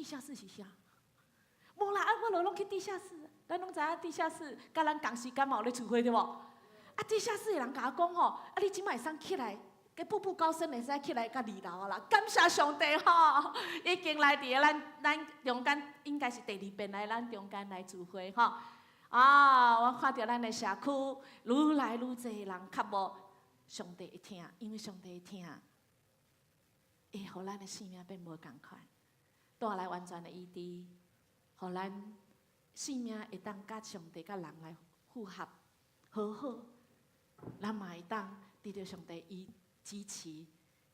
下室是啥？無啦，啊，我就攏去地下室。咱攏知影地下室，佮咱仝時間嘛有咧聚會對無？啊，地下室的人共我講吼，啊，你這擺會使起來，佮步步高升會使起來到二樓啊啦。感謝上帝吼，已經來佇咱咱中間，應該是第二遍來咱中間來聚會吼。啊，我看著咱的社區愈來愈濟人較無上帝會疼，因為上帝會疼，會予咱的生命變無仝款，帶來完全的醫治，予咱生命會當佮上帝、佮人來符合和好，咱嘛會當得著上帝伊支持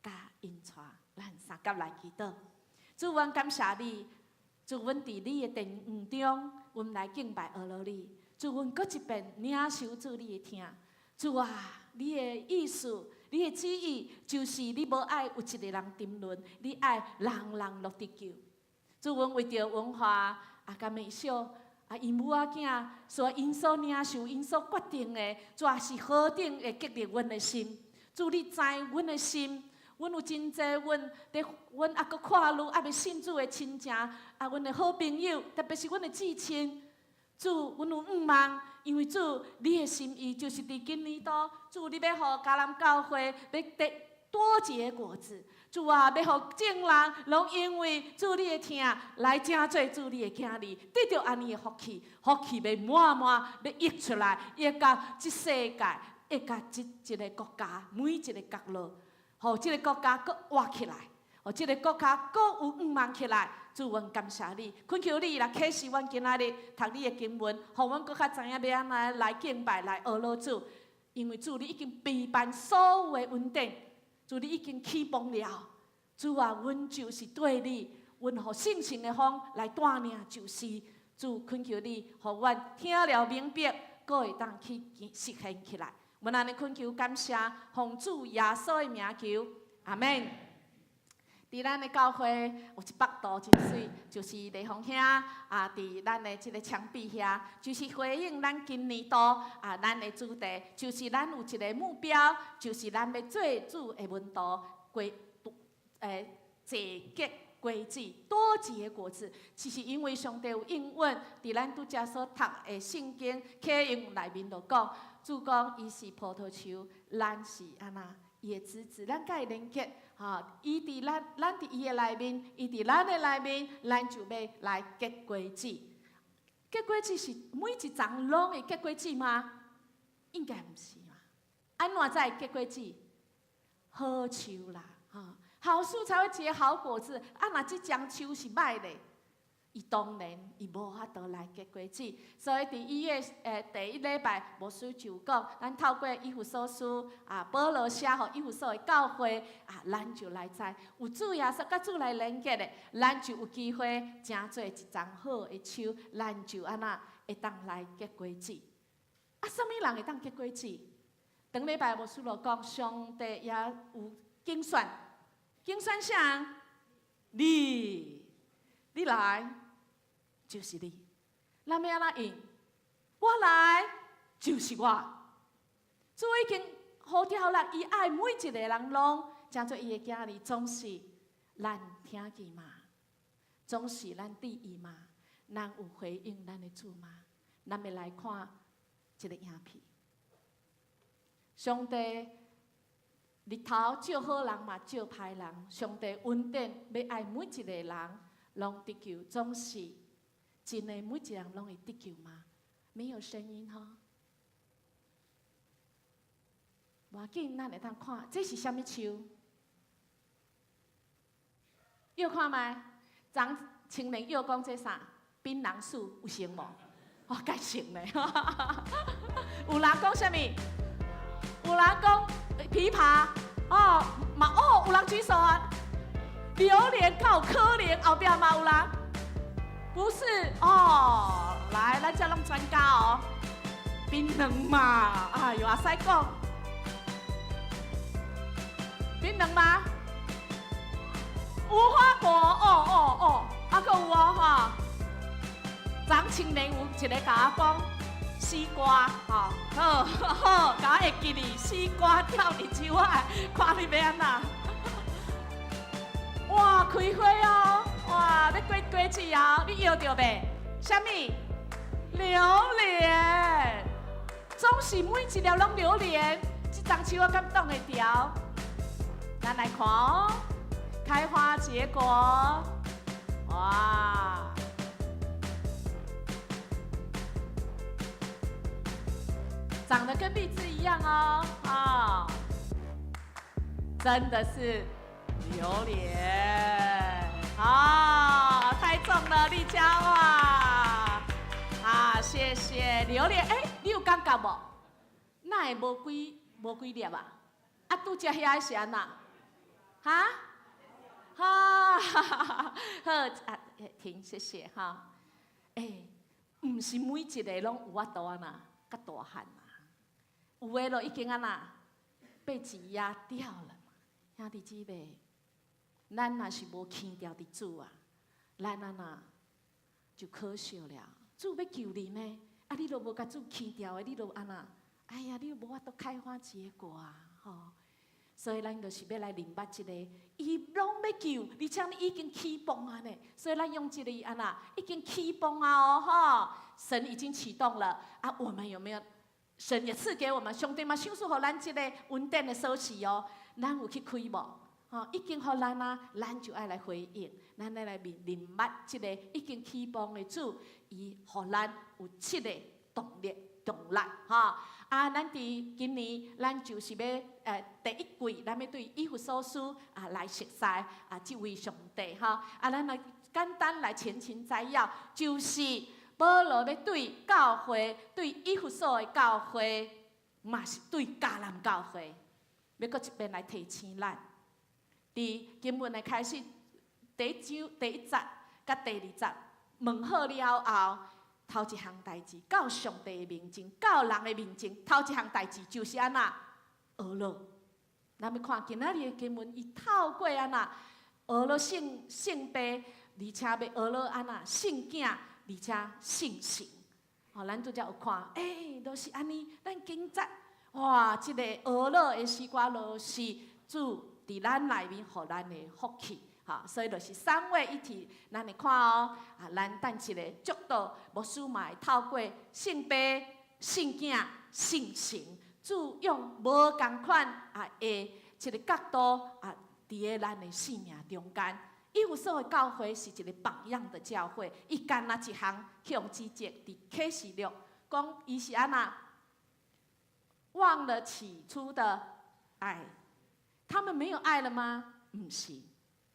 佮引帶，咱相佮來祈禱。主，阮感謝你，主，阮佇你的殿宇中，阮來敬拜阿羅你。主，阮閣一遍領受主你的疼。主啊，你的意思，你的旨意，就是你無愛有一個人沉淪，你愛人人攏得救。主，阮為著文化啊，佮美秀啊，𪜶母仔囝所𪜶所領受、𪜶所決定的，主啊，是何等會激勵阮的心。主，你知阮的心，阮有真濟，阮佇阮猶閣看愈猶未信主的親情，啊，阮的好朋友，特別是阮的至親。主，阮有向望，因為主，你的心意就是佇今年度，主，你欲予迦南教會欲得多結果子。主啊，欲予眾人攏因為主你的疼來成做主你的囝兒，得著按呢的福氣，福氣欲滿滿欲溢出來，溢到這世界，溢到這一個國家每一個角落，予這個國家閣活起來，予這個國家閣有向望起來。主，阮感謝你，懇求你來啟示阮今仔日讀你的經文，予阮閣較知影欲按怎來敬拜、來學老主。因為主，你已經備辦所有的恩典，主，你已經起步了。主啊，阮就是綴你，阮予聖神的風來帶領，就是主懇求你，予阮聽了明白，閣會當去實現起來。阮按呢懇求感謝，奉主耶穌的名求，阿門。佇咱的教會有一幅圖真媠，就是麗芳兄啊，佇咱的這個牆壁遐，就是回應咱今年度啊，咱的主題，就是咱有一個目標，就是咱欲做主的門徒，過濟結果子，多結果子。其實因為上帝有應允，佇咱拄才所讀的聖經啟應內面就講，主講伊是葡萄樹，咱是按怎伊的枝子，咱佮伊連結。吼，伊佇咱，咱佇伊的內面，伊佇咱的內面，咱就欲來結果子。結果子是每一叢攏會結果子嗎？應該毋是嘛。按怎才會結果子？好樹啦，吼，好樹才會結好果子。啊，若這欉樹是歹的，伊當然伊無法度來結果子。所以佇1月第一禮拜，牧師就講，咱透過以弗所書啊，保羅寫予以弗所的教會啊，咱就來知有主耶穌佮主來連結的，咱就有機會成做一叢好的樹，咱就按怎會當來結果子。啊，啥物人會當結果子？頂禮拜牧師就講，上帝也有揀選，揀選啥？你，你來。就是你，咱欲按怎應？我來就是我。主已經呼召咱，伊愛每一個人攏成做伊的囝兒，總是咱聽見嗎？總是咱佇伊嗎？咱有回應咱的主嗎？咱欲來看這個影片。上帝日頭照好人嘛，照歹人。上帝恩典欲愛每一個人攏得救，總是。真的，每一個人攏會得救嗎？沒有聲音吼。無要緊，咱會當看，這是啥物樹？又看覓？昨青年又講這啥？檳榔樹有成無？哦，該成咧。有人講啥物？有人講枇杷哦，嘛哦，有人舉手啊。榴蓮夠可憐，後壁嘛有人。不是哦，來，咱這攏專家哦，檳榔嘛，哎喲，會使講，檳榔嗎？無花果，哦哦哦，啊，閣有哦吼，昨青年有一個共我講西瓜，吼，好好，共我會記哩，西瓜吊佇樹仔，看你欲按怎？哇，開花哦！哇，欲結果注意哦，你搖著未？啥物？榴蓮，總是每一粒攏榴蓮，這欉樹我敢擋會牢？咱來看哦，開花結果，哇！長得跟荔枝一樣哦，啊，真的是榴蓮，啊，猜中了，麗嬌啊，啊，謝謝榴蓮，欸，你有感覺無？哪會無幾粒啊？啊，拄才遐是按怎？哈？哈，好啊，停，謝謝哈。欸，毋是每一個攏有法度按怎，較大漢啊。有的就已經按怎被擠壓掉了嘛。兄弟姊妹，咱若是無牽牢佇主啊，咱按怎就可惜了。主欲救你呢，啊，你都無共主牽牢的，你都按怎？哎呀，你無法度開花結果啊，吼！所以咱就是欲來認捌這个，伊攏欲救，而且你已經起步啊呢。所以咱用這個按怎，已經起步啊哦，吼！神已經啟動了啊，我們有沒有？神也賜給我們，上帝嘛賞賜予咱這個恩典的鎖匙哦，咱有去開無？吼，已經予咱啊，咱就愛來回應，咱愛來認認捌這个已經起步的主，伊予咱有七个動力動力，吼。啊，咱佇今年，咱就是欲第一季，咱欲對以弗所書啊來熟悉啊，這位上帝吼。啊，咱來簡單來前情摘要，就是保羅欲對教會，對以弗所的教會，嘛是對迦南教會，欲閣一遍來提醒咱。佇經文的開始，第一章第一節佮第二節問好了後，頭一項代誌到上帝的面前，到人的面前，頭一項代誌就是按怎呵咾。咱欲看今仔日的經文，伊透過按怎呵咾聖聖父，而且欲呵咾按怎聖囝，而且聖神。吼，咱拄才有看，欸，都是按呢。咱今節哇，這个呵咾的詩歌，就是主佇咱內面予咱的福氣。吼，所以就是三位一體，咱會看哦。啊，咱等一下祝禱牧師嘛會透過聖父、聖囝、聖神，主用無仝款啊的一个角度啊，佇咧咱的生命中間。以弗所的教會是一个榜樣的教會，伊干焦一項去予指責，佇啟示錄講伊是按怎忘了起初的愛，他們沒有愛了嗎？毋是。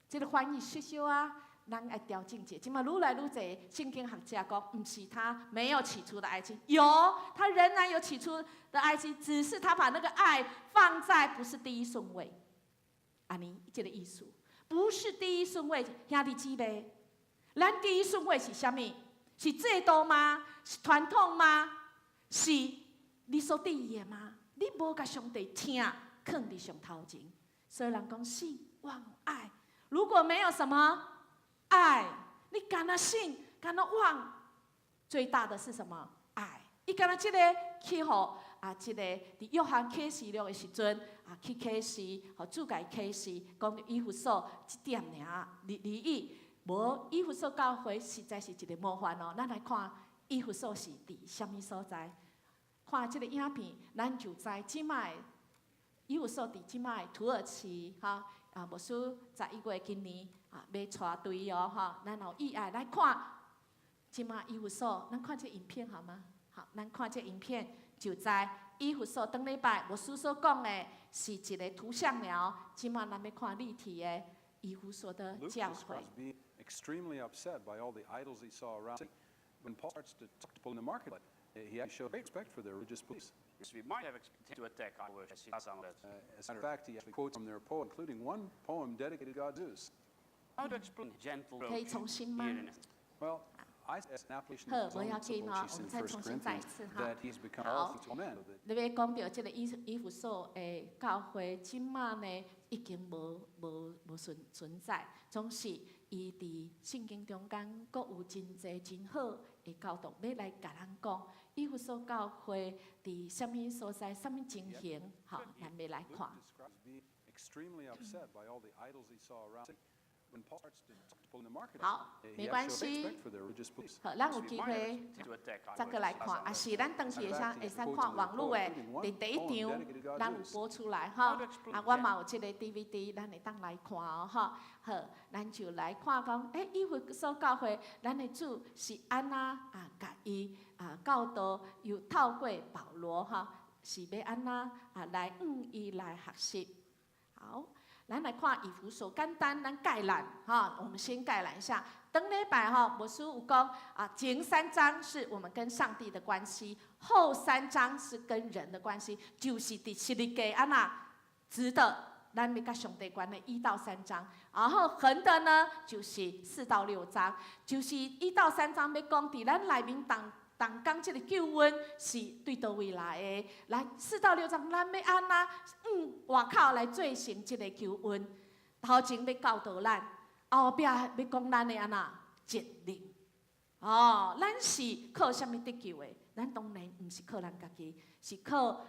這个翻譯小小啊，咱愛調整者。這馬愈來愈濟聖經學者講，毋是他沒有起初的愛情，有，他仍然有起初的愛情，只是他把那個愛放在不是第一順位。按呢，這个意思，不是第一順位，兄弟姊妹，咱第一順位是啥物？是制度嗎？是傳統嗎？是你所佇意的嗎？你無共上帝疼囥佇上頭前，所以人講信望愛。如果沒有什麼愛，你干焦信，干焦望，最大的是什麼？愛。伊干焦這个去予啊，這个佇約翰啟示錄的時陣啊，去啟示，予主共伊啟示，講以弗所這點爾而已，無以弗所教會實在是一个模範哦。咱來看以弗所是佇啥物所在？看這个影片，咱就知這擺以弗所佇這擺土耳其哈。啊，牧師11月今年啊，欲帶隊哦，吼，咱有意愛來看，這馬以弗所，咱看這影片好嗎？好，咱看這影片就知以弗所頂禮拜牧師所講的是一个圖像了，這馬咱欲看立體的以弗所的教會。 Extremely upset by all the idols he saw around. When Paul starts to talk to people in the market, he actually showed great respect for their religious beliefs. We might have to attack our As a matter of fact, he actually quotes from their poem, including one poem dedicated to God Zeus. How to explain gentle 可以重新嗎？ Well, 好，無要緊哦，我們再重新再一次哈。好，你欲講著這个以弗所的教會，這馬呢已經無存在，總是伊佇聖經中間，閣有真濟真好的教導，欲來共咱講。以弗所教會佇啥物所在、啥物情形？好，咱欲來看。 Extremely upset by all the idols he saw around. 好，沒關係。好，咱有機會再閣來看，啊是咱當時會使看網路的，佇第一場咱有播出來吼，啊，我嘛有這个 DVD，咱會當來看哦吼。好，咱就來看講，以弗所教會，咱的主是按怎啊，共伊啊教導，又透過保羅吼，是欲按怎啊來向伊來學習。好。咱來看以弗所，簡單，咱概覽哈，我們先概覽一下。頂禮拜哈，牧師有講啊，前三章是我們跟上帝的關係，後三章是跟人的關係，就是佇十字架按怎直的，咱欲佮上帝關係一到三章，然後橫的呢就是四到六章，就是一到三章欲講佇咱內面當當講這个救恩是對佗位來的，來四到六章，咱欲按怎外口來做成這个救恩，頭前欲教導咱，後壁欲講咱的按怎責任。哦，咱是靠啥物得救的？咱當然毋是靠咱家己，是靠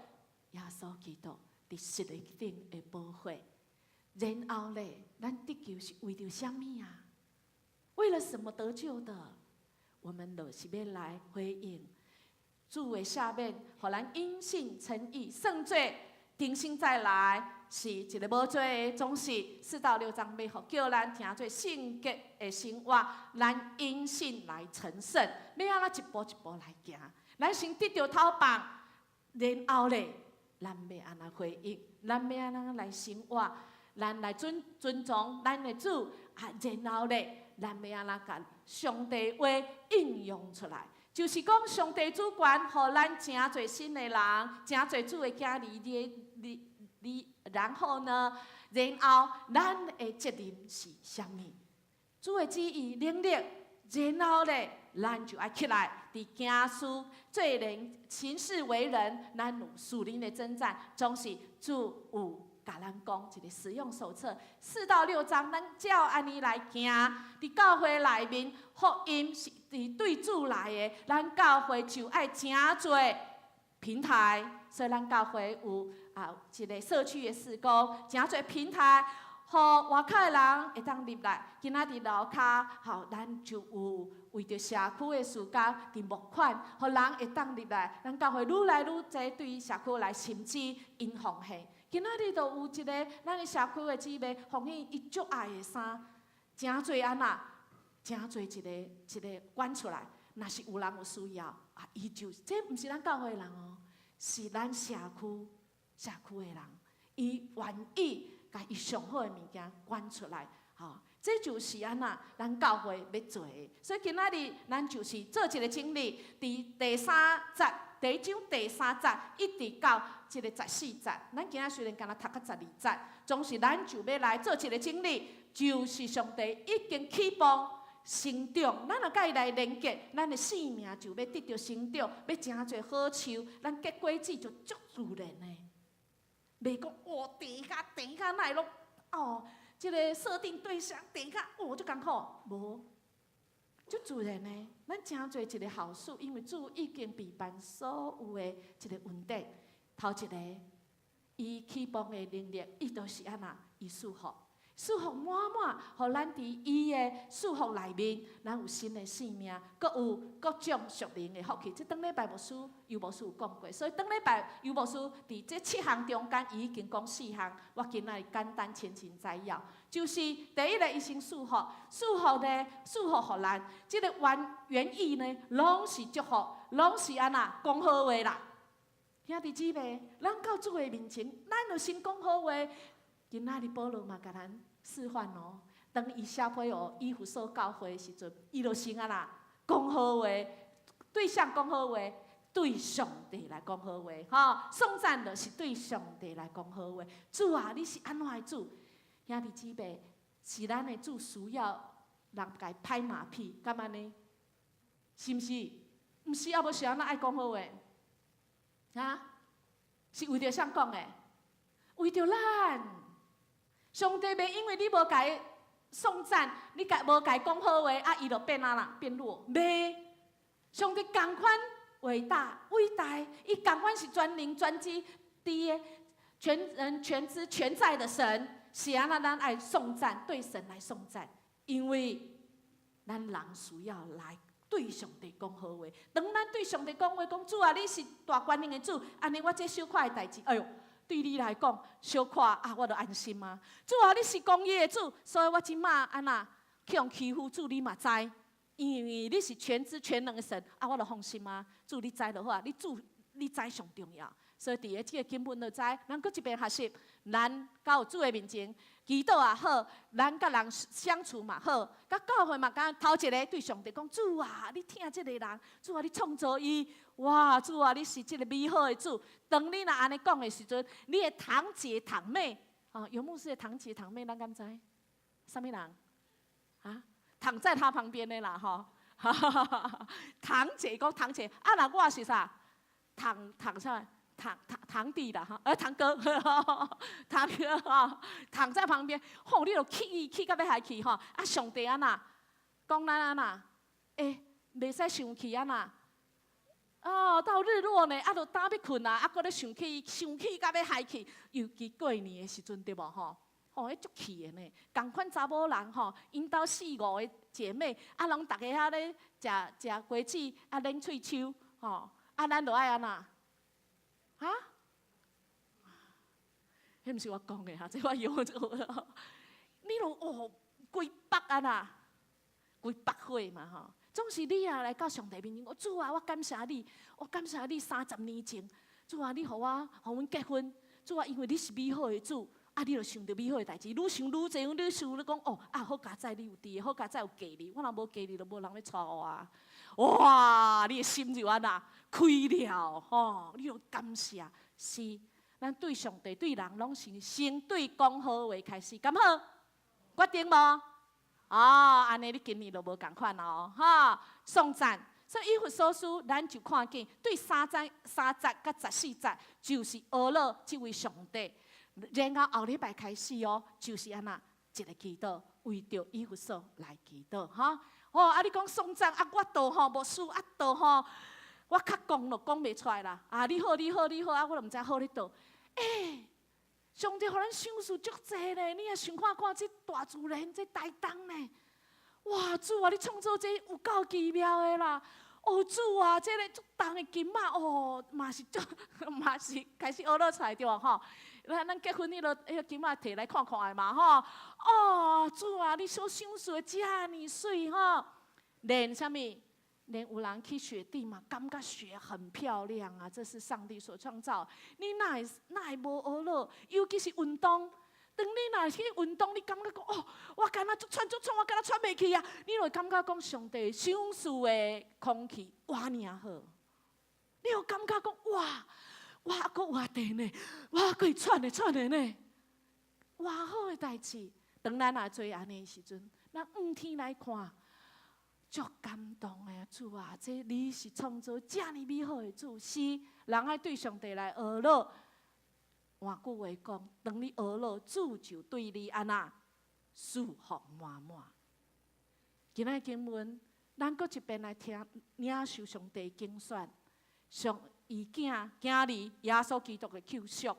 耶穌基督佇十字架頂的寶血。然後咧，咱得救是為著啥物啊？為了什麼得救的？我們就是欲來回應主的赦免，予咱因信稱義，算做重生再來，是一个無罪的，總是四到六章欲予叫咱成做聖潔的生活，咱因信來成聖，欲按怎一步一步來行？咱先得著頭放，然後咧，咱欲按怎回應？咱欲按怎來生活？咱來尊重咱的主啊，然後咧，咱欲按怎共上帝話應用出來？就是講上帝主權，予咱成做新的人，成做主的囝兒，你你，然後呢，然後咱的責任是啥物？主的旨意能力，然後咧，咱就愛起來，佇行事做人、行事為人，咱有屬靈的征戰，總是主有共咱講一个使用手冊，四到六章，咱照按呢來行。佇教會內面，福音是佇對主來的，咱教會就愛成做平台，所以咱教會有啊一个社區的事工，成做平台，予外口的人會當入來。今仔佇樓跤，吼，咱就有為著社區的事工佇募款，予人會當入來。咱教會愈來愈濟對社區來，甚至𪜶奉獻。今仔日就有一个咱的社區的姊妹奉獻伊足愛的衫，誠濟按怎，誠濟一个一个捐出來。若是有人有需要，啊，伊就這毋是咱教會的人哦，是咱社區的人，伊願意共伊上好的物件捐出來，吼，這就是按怎咱教會欲做的。所以今仔日咱就是做一個整理，佇第三節，第一章第三節一直到這个14節，咱今仔雖然干焦讀到12節，總是咱就欲來做一个整理，就是上帝已經起步成長，咱若佮伊來連結，咱的生命就欲得著成長，欲成做好樹，咱結果子就足自然的。袂講哦，甜甲甜甲，哪會攏哦，這个設定對象甜甲哦，足艱苦，無，足自然的。咱成做一个好樹，因為主已經備辦所有的一個恩典。頭一個，伊起步的能力，伊就是按怎，伊祝福，祝福滿滿，予咱佇伊的祝福內面，咱有新的生命，閣有各種屬靈的福氣。這頂禮拜牧師尤牧師有講過，所以頂禮拜尤牧師佇這七項中間，伊已經講四項，我今仔日簡單淺淺摘要，就是第一个，伊先祝福，祝福呢，祝福予咱，這个原意呢，攏是祝福，攏是按怎講好話啦。兄弟姊妹，咱到主的面前，咱就先講好話。今仔日保羅嘛，共咱示範哦。當伊寫批予以弗所教會的時陣，伊就先按怎講好話，對誰講好話，對上帝來講好話，吼，頌讚就是對上帝來講好話。主啊，你是按怎的主？兄弟姊妹，是咱的主需要人共伊拍馬屁，敢按呢？是毋是？毋是啊，無是按怎愛講好話？啊？是為著啥講的？為著咱。上帝袂因為你無共伊頌讚，你共無共伊講好話，啊，伊就變按怎變弱？袂。上帝仝款偉大偉大，伊仝款是全能全知的全能全知全在的神，是按怎咱愛頌讚，對神來頌讚，因為咱人需要來對上帝講好話。當咱對上帝講話，講主啊，你是大權能的主，按呢我這小可的代誌，哎喲，對你來講小可啊，我就安心啊。主啊，你是公義的主，所以我這馬按怎去予欺負，主你嘛知，因為你是全知全能的神啊，我就放心啊。主你知就好啊，你主你知上重要。所以佇个這個根本就知，咱閣一遍學習，咱到主的面前祈禱也好，咱佮人相處嘛好，佮教會嘛，敢頭一个對上帝講：主啊，你疼這個人，主啊，你創造伊，哇，主啊，你是這個美好的主。當你若按呢講的時陣，你的堂姐堂妹，哦，游牧師的堂姐堂妹，咱敢知？啥物人？啊？躺在他旁邊的啦，吼，堂姐講堂姐，啊，若我是啥？堂堂啥？堂堂堂弟啦，哈，堂哥，堂哥吼，躺在旁邊，吼，你就氣伊氣到欲害去吼，啊，上帝按怎，講咱按怎，欸，袂使生氣按怎，哦，到日落呢，啊，就焦欲睏啊，啊，閣咧生氣，生氣到欲害去，尤其過年的時陣對無吼？吼，彼足氣的呢，仝款查某人吼，𪜶兜四五個姐妹，啊，攏逐家遐咧食食瓜子，啊，練喙鬚，吼，啊，咱就愛按怎？啊？彼毋是我講的哈，這我用這個。你就哦，規腹啊啦，規腹火嘛吼。總是你啊來到上帝面前，我主啊，我感謝你，我感謝你30年前，主啊，你予我，予阮結婚，主啊，因為你是美好的主，啊，你就想著美好的代誌，愈想愈濟，愈想你講哦，啊，好佳哉你有佇，好佳哉有嫁你，我若無嫁你，就無人欲娶我啊！哇，你的心就按怎開了吼，你就感謝，是，咱對上帝對人攏是先對講好話開始，敢好？決定無？哦，按呢你今年就無仝款哦，哈，頌讚。所以以弗所書，咱就看見對三章三節佮14節，就是呵咾這位上帝。然後後禮拜開始哦，就是按怎一个祈禱，為著以弗所來祈禱，哈。哦，啊，你講頌讚啊，我都吼牧師啊，都吼，我較講就講袂出來啦。啊，你好，你好，你好，啊，我都毋知好咧佗。欸，上帝予咱賞賜足濟咧，你也想看看這大自然，這台東呢？哇，主啊，你創造這有夠奇妙的啦！哦，主啊，這个足重的金仔哦，嘛是足，嘛是開始呵咾出來對無吼？咱咱結婚彼个彼个金仔提來看看的嘛吼。哦，主啊，你所賞賜的遮爾媠吼，連啥物？連有人去雪地嘛，感覺雪很漂亮啊，這是上帝所創造。你哪會哪會無呵咾？尤其是運動，當你若去運動，你感覺講哦，我敢若足喘足喘，我敢若喘袂去啊！你就會感覺講上帝賞賜的空氣偌爾好，你有感覺講哇，我猶閣活著呢，我猶閣會喘的喘的呢，偌好的代誌。當咱若做按呢的時陣，咱向天來看，足感動的主啊！這你是創造遮爾美好的主，是人愛對上帝來呵咾。換句話講，當你呵咾，主就對你按怎賜福滿滿。今仔經文，咱閣一遍來聽領受上帝揀選，上伊囝囝兒耶穌基督的救贖，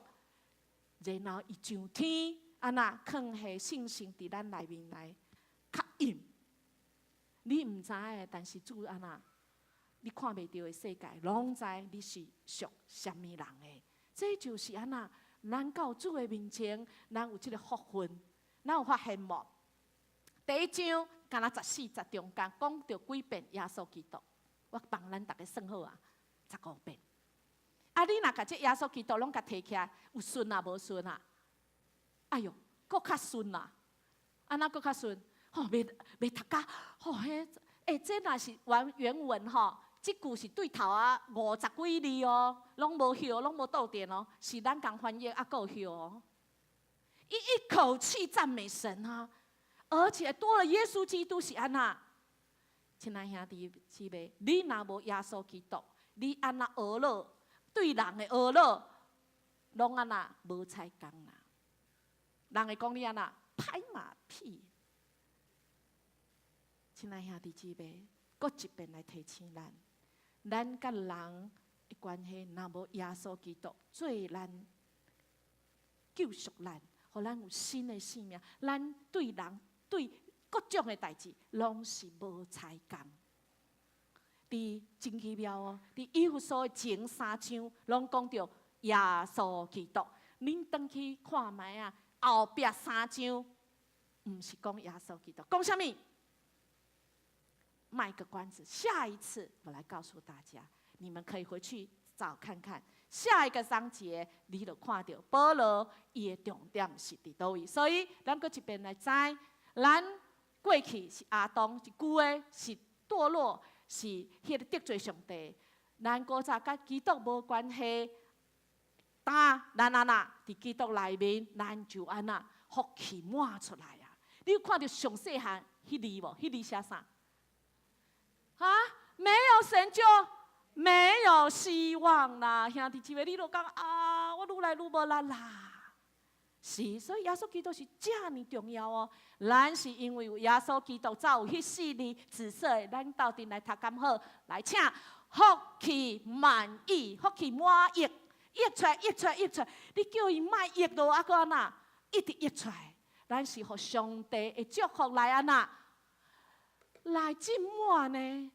然後伊上天按怎囥下聖神佇咱內面來確認。你毋知的，但是主按怎，你看袂著的世界，攏知你是屬啥物人的。這就是按怎，咱到主的面前，咱有這个福分，咱有發現無？第一章，敢若14節中間講著幾遍耶穌基督，我幫咱逐家算好啊，15遍。啊，你若共這耶穌基督攏共提起來，有順啊無順啊？哎喲，閣較順啊！按怎閣較順？吼，袂袂讀甲，吼，彼，欸，這若是原原文吼，這句是對頭仔五十幾字哦，攏無歇，攏無逗點哦，是咱共翻譯啊，閣有歇哦。一一口氣讚美神啊，而且多了耶穌基督是按怎？親愛兄弟姊妹，你若無耶穌基督，你按怎呵咾對人的呵咾，攏按怎無彩工啦？人會講你按怎拍馬屁？親愛兄弟姊妹，閣一遍來提醒咱，咱佮人的關係，若無耶穌基督做咱救贖咱，予咱有新的生命。咱對人對各種的代誌，攏是無彩工。佇真奇妙哦，佇以弗所的前三章，攏講著耶穌基督。恁轉去看覓啊？後壁三章，毋是講耶穌基督，講啥物？賣個關子，下一次我來告訴大家，你們可以回去找看看。下一個章節，你就看著保羅伊的重點是佇佗位。所以，咱閣一遍來知，咱過去是亞當，是舊的，是墮落。是彼个得罪上帝，咱古早佮基督無關係，但咱按怎佇基督內面，咱就按怎福氣滿出來啊！你有看著上細漢彼字無？彼字寫啥？啊，沒有神就沒有希望啦！兄弟姊妹，你著講啊，我愈來愈無力啦。是，所以耶穌基督是遮爾重要哦。咱是因為有耶穌基督，才有彼四字紫色的，咱鬥陣來讀敢好？來，請福氣滿溢，福氣滿溢，溢出來，溢出來，溢出來。你叫伊莫溢落，猶閣按怎？一直溢出來。咱是予上帝的祝福來按怎？來浸滿呢？予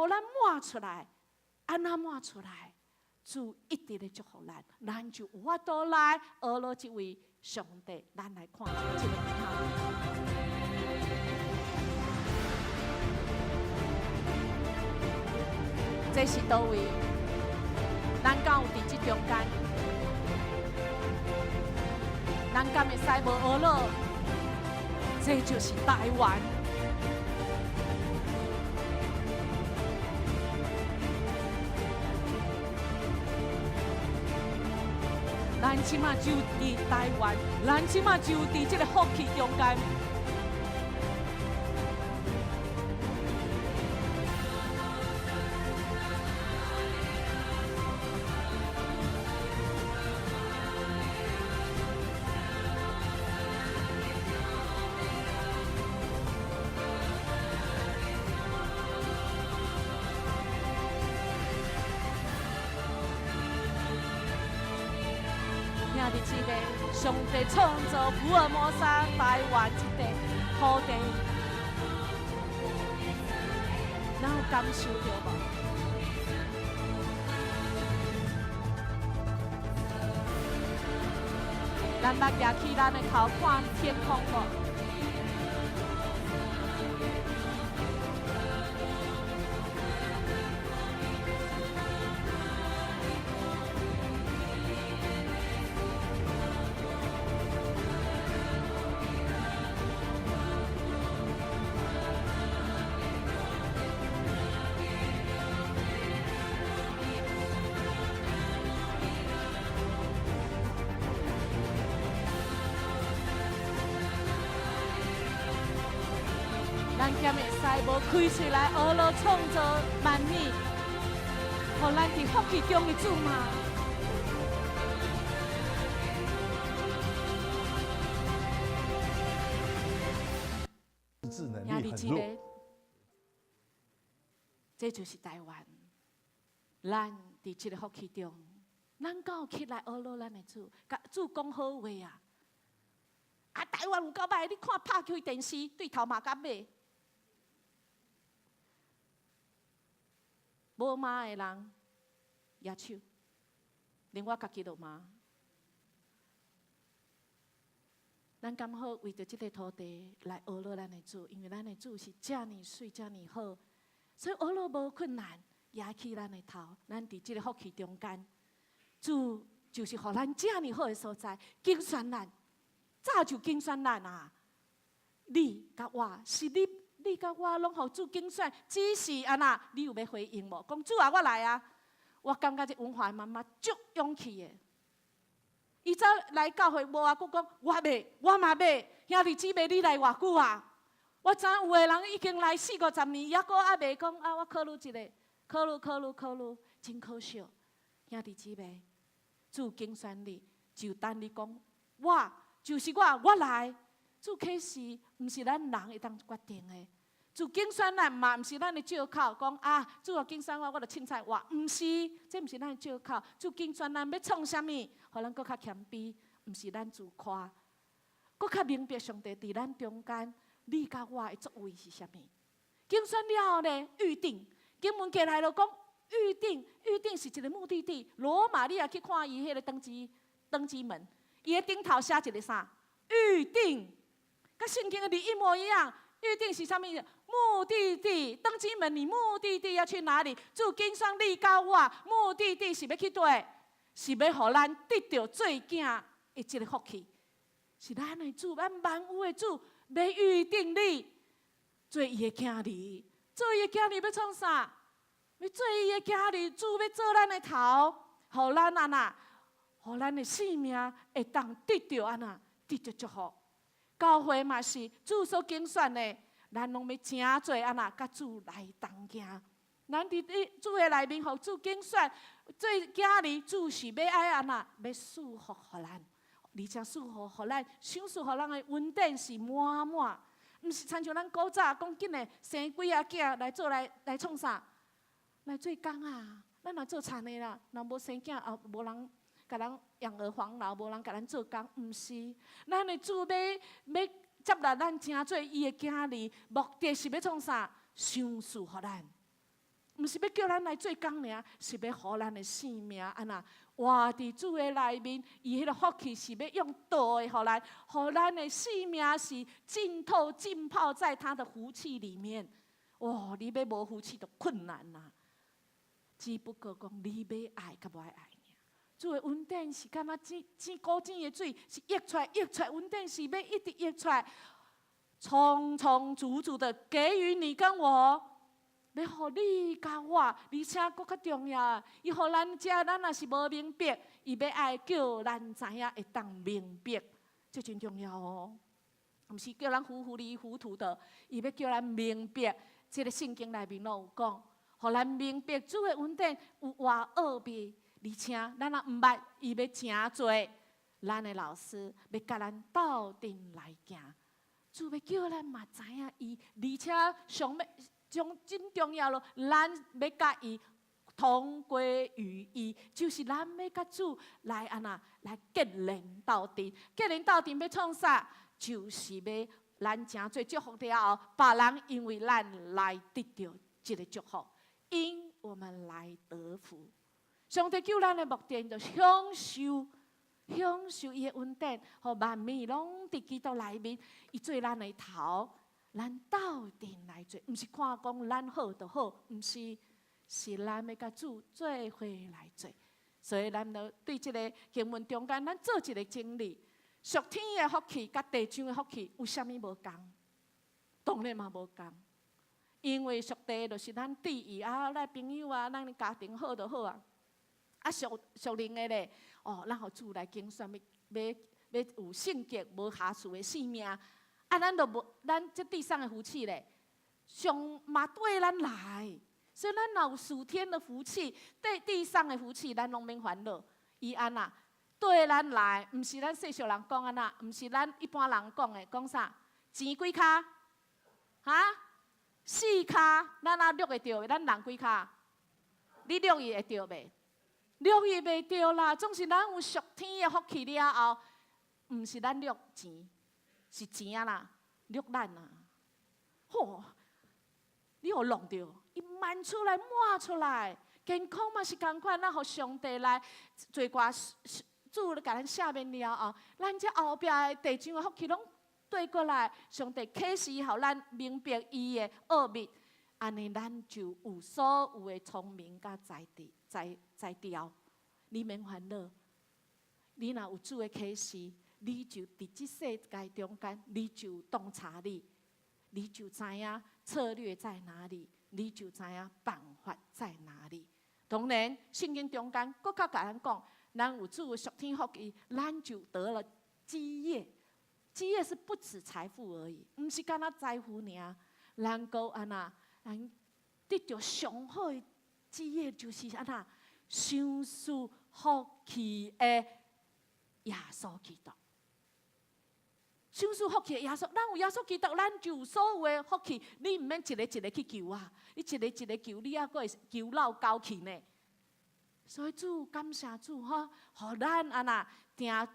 咱滿出來，按怎滿出來？主一直咧祝福咱，咱就有法度來學落這位上帝。咱來看這个哈。這是佗位？咱敢有佇這中間？咱敢會使無學落？這就是台灣。咱這馬就佇台灣，咱這馬就佇這个福氣中間。兄弟姊妹，上帝創造福爾摩沙台灣這塊土地，咱有感受著無？咱捌舉起咱的頭看天空無？咱敢會使無開喙來學落創造萬物，予咱佇福氣中的主嗎？自制能力很弱。這就是台灣。咱佇這个福氣中，咱敢有起來學落咱的主，共主講好話啊！啊，台灣有夠歹，你看拍開電視，對頭毛甲尾，無罵的人舉手，連我家己都罵。咱敢好為著這个土地來學落咱的主，因為咱的主是遮爾媠、遮爾好，所以學落無困難，舉起咱的頭，咱佇這个福氣中間，主就是予咱遮爾好的所在，揀選咱，早就揀選咱啊！你佮我是你，你佮我攏予主揀選，只是按怎，你有欲回應無？講主啊，我來啊！我感覺這文華媽媽足勇氣的。伊走來教會無偌久，講我袂，我嘛欲，兄弟姊妹，你來偌久啊？我知影有的人已經來四五十年，猶閣猶袂講啊！我考慮一下，考慮考慮考慮，真可惜。兄弟姊妹，主揀選你，就等你講，我就是我，我來。主啟示，毋是咱人會當決定的。主揀選咱嘛，毋是咱的借口，講啊，主啊揀選我，我就凊彩活，毋是，這毋是咱的借口。主揀選咱欲創啥物，予咱閣較謙卑，毋是咱自誇。閣較明白上帝佇咱中間，你佮我的作為是啥物？揀選了後呢，預定經文過來就講預定，預定是一個目的地。羅馬，你也去看伊彼个登機登機門，伊的頂頭寫一個啥？預定，佮聖經的字一模一樣。預定是啥物？目的地，登機門，你目的地要去哪裡？主揀選你佮我，目的地是欲去佗？是欲予咱得著做囝的這个福氣。是咱的主，咱萬有的主，欲預定你做伊的囝兒，做伊的囝兒欲創啥？欲做伊的囝兒，主欲做咱的頭，予咱按怎？予咱的性命會當得著按怎？得著祝福。教會嘛是主所揀選的，咱攏欲成做按怎？佮主來同行。咱佇咧主的內面，予主揀選做囝兒，主是欲愛按怎？欲賜福予咱，而且賜福予咱，賞賜予咱的恩典是滿滿，毋是親像咱古早講緊的生幾仔囝來做來來創啥？來做工啊！咱若做田的啦，若無生囝也無人共咱養兒防老，無人共咱做工，毋是。咱的主欲欲接納咱成做伊的囝兒，目的是欲創啥？賞賜予咱，毋是欲叫咱來做工爾，是欲予咱的性命按怎活佇主的內面，伊彼个福氣是欲用倒的予咱，予咱的性命是浸透浸泡在他的福氣裡面。哇！你欲無福氣都困難啦。只不過講你欲愛佮無愛爾。主的恩典是敢若井井古井的水，是溢出來溢出來，恩典是欲一直溢出來，充充足足的給予你跟我，欲予你佮我，而且閣較重要，伊予咱遮，咱若是無明白，伊欲愛叫咱知影會當明白，這真重要哦。毋是叫咱糊糊裡糊塗的，伊欲叫咱明白。這个聖經內面攏有講，予咱明白主的恩典有偌奧秘，而且咱若毋捌，伊欲成做咱的老師，欲佮咱鬥陣來行。主欲叫咱嘛知影伊，而且上欲上真重要咯，咱欲佮伊同歸於一，就是咱欲佮主來按怎來結連鬥陣，結連鬥陣欲創啥？就是欲咱成做祝福了後，別人因為咱來得著這个祝福，因我們來得福。上帝救咱的目的，就是享受享受伊的恩典，予萬物攏佇基督內面，伊做咱的頭，咱鬥陣來做，毋是看講咱好就好，毋是，是咱欲佮主做伙來做。所以咱就對這个經文中間，咱做一个整理。屬天的福氣佮地上的福氣有啥物無仝？當然嘛無仝，因為屬地就是咱對伊啊，咱朋友啊，咱的家庭好就好啊。啊，屬屬靈的咧，哦，咱予主來揀選，欲欲欲有聖潔、無瑕疵的性命。啊，咱就無，咱這地上的福氣咧，上嘛對咱來，所以咱若有屬天的福氣，對地上的福氣，咱攏免煩惱。伊按怎？對咱來，毋是咱世俗人講按怎，毋是咱一般人講的，講啥？錢幾跤？哈？四跤，咱若掠會著？咱人幾跤？你掠伊會著袂？掠伊袂著啦。總是咱有屬天的福氣了後，毋是咱掠錢，是錢啊啦，掠咱啊。吼！你予弄著，伊滿出來，滿出來，健康嘛是仝款，咱予上帝來做寡主共咱赦免了後，咱這後壁的地上的福氣攏對過來，上帝啟示予咱明白伊的奧秘，按呢咱就有所有的聰明佮才智、才才調。你免煩惱，你若有主的啟示，你就佇這世界中間，你就洞察力，你就知影策略在哪裡，你就知影辦法在哪裡。當然，聖經中間閣較共咱講，咱有主的屬天福氣，咱就得了基業。基業是不止財富而已，毋是干焦財富爾，咱閣按怎，咱得著上好的基業就是按怎，賞賜福氣的耶穌基督。賞賜福氣的耶穌，咱有耶穌基督，咱就有所有的福氣。你毋免一个一个去求啊，你一个一个求，你猶閣會求老狗去呢。所以主感謝主吼，予咱按怎定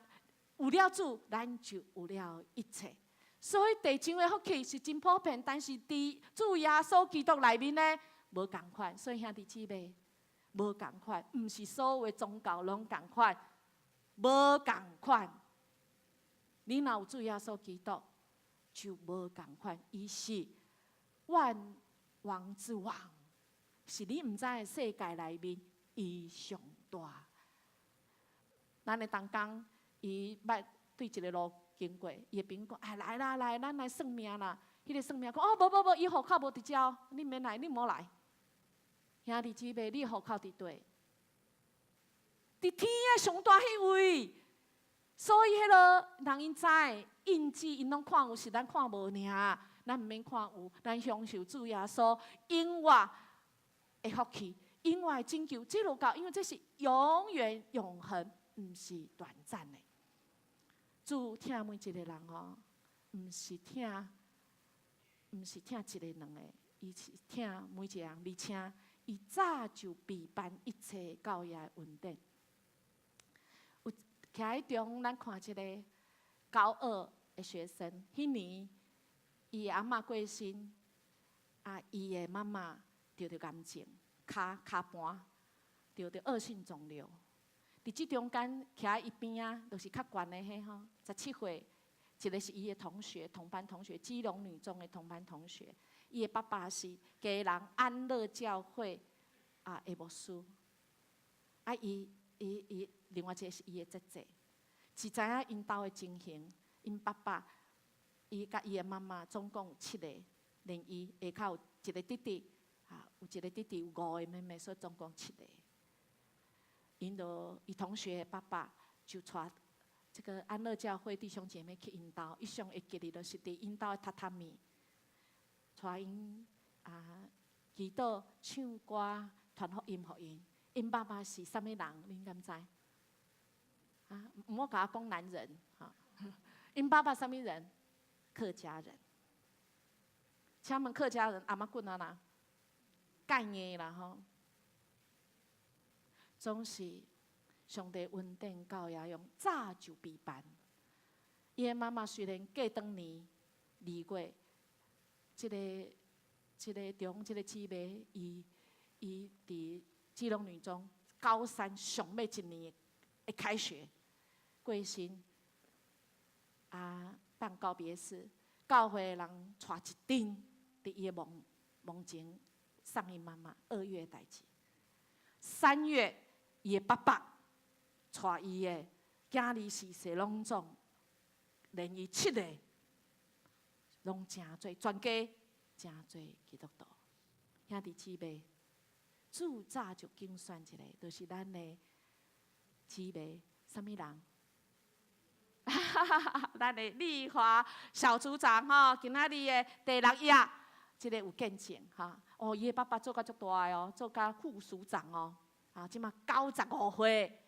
有了主，咱就有了一切。所以地上的福氣是真普遍，但是佇主耶穌基督內面呢，無仝款。所以兄弟姊妹，無仝款，毋是所有的宗教攏仝款，無仝款。你若有主耶穌基督，就無仝款。伊是萬王之王，是你毋知的世界內面，伊上大。咱的同工，伊捌對一个路經過，伊的朋友講：哎，來啦來，咱來算命啦。彼個算命講：哦，無無無，伊戶口無佇遮，你免來，你毋好來。兄弟姊妹，你戶口佇佗？佇天的上大彼位。所以彼个人𪜶知印記，𪜶攏看有，是咱看無爾。咱毋免看有，咱享受主耶穌永活的福氣，永活的拯救，這就夠，因為這是永遠永恆，毋是短暫的。主疼每一個人哦，毋是疼一個兩個，伊是疼每一個人，而且伊早就備辦一切教會的恩典。有徛佇中，咱看一个高二的學生，彼年伊的阿嬤過身，啊，伊的媽媽著著癌症，跤盤著著惡性腫瘤。佇這中間徛佇伊邊仔，就是較懸的彼吼，17歲，一個是伊的同學，同班同學，基隆女中的同班同學。伊的爸爸是基隆安樂教會啊的牧師。啊，伊另外一個是伊的姐姐，是知影𪜶兜的情形，𪜶爸爸，伊佮伊的媽媽總共有七個，連伊下跤有一個弟弟，啊，有一個弟弟有五個妹妹，所以總共七個。𪜶就伊同學的爸爸就帶這個安樂教會弟兄姐妹去𪜶兜，伊上會記得就是佇𪜶兜的榻榻米，帶𪜶啊祈禱、唱歌、傳福音予𪜶。𪜶爸爸是啥物人？恁敢知？啊，毋好共我講男人，哈。𪜶爸爸啥物人？客家人。請問客家人頷仔骨按怎？蓋硬啦吼。總是上帝恩典教也用早就備辦。伊的媽媽雖然過當年2月，這個中這個姊妹，伊佇基隆女中高三上尾一年的開學過身，啊辦告別式，教會的人帶一陣佇伊的墓前送伊媽媽。2月代誌，3月，伊的爸爸帶伊的囝兒婿婿攏總，連伊七個攏成做全家成做基督徒。兄弟姊妹，主早就揀選一個，就是咱的姊妹，啥物人？咱的麗華小組長吼，今仔日的第六頁，這个有見證哈。哦，伊的爸爸做甲足大的哦，做甲副署長哦。啊，這馬95歲，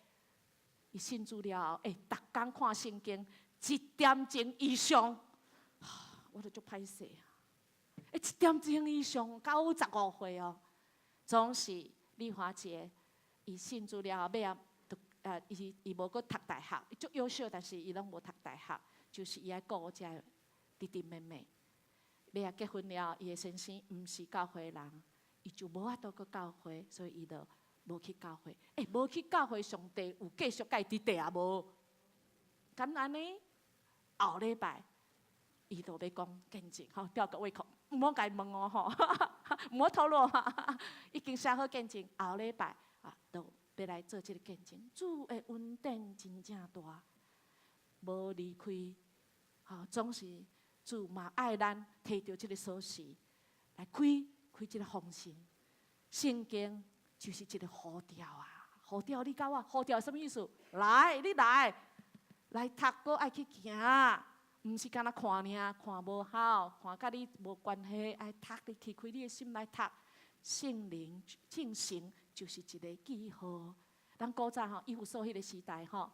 伊信主了後，欸，逐工看聖經一點鐘以上，我都足歹勢啊！欸，一點鐘以上，九十五歲哦，總是麗華姐，伊信主了後，尾仔讀伊無閣讀大學，伊足優秀，但是伊攏無讀大學，就是伊愛顧遮弟弟妹妹。尾仔結婚了，伊的先生毋是教會人，伊就無法度閣教會，所以伊就無去教會。欸，無去教會，上帝有繼續佮伊佇地啊無？敢按呢？後禮拜，伊就欲講見證，吼，吊個胃口，毋好共伊問哦，吼，毋好透露，已經寫好見證，後禮拜啊，就欲來做這个見證。主的恩典真正大，無離開，吼，總是主嘛愛咱提著這个鎖匙來開開這个封信。聖經就是一个呼召啊，呼召你佮我，呼召啥物意思？來，你來，來讀，閣愛去行，毋是干焦看爾，看無好，看佮你無關係，愛讀入去，開你的心來讀。聖靈進行就是一个記號。咱古早吼，以弗所彼个時代吼，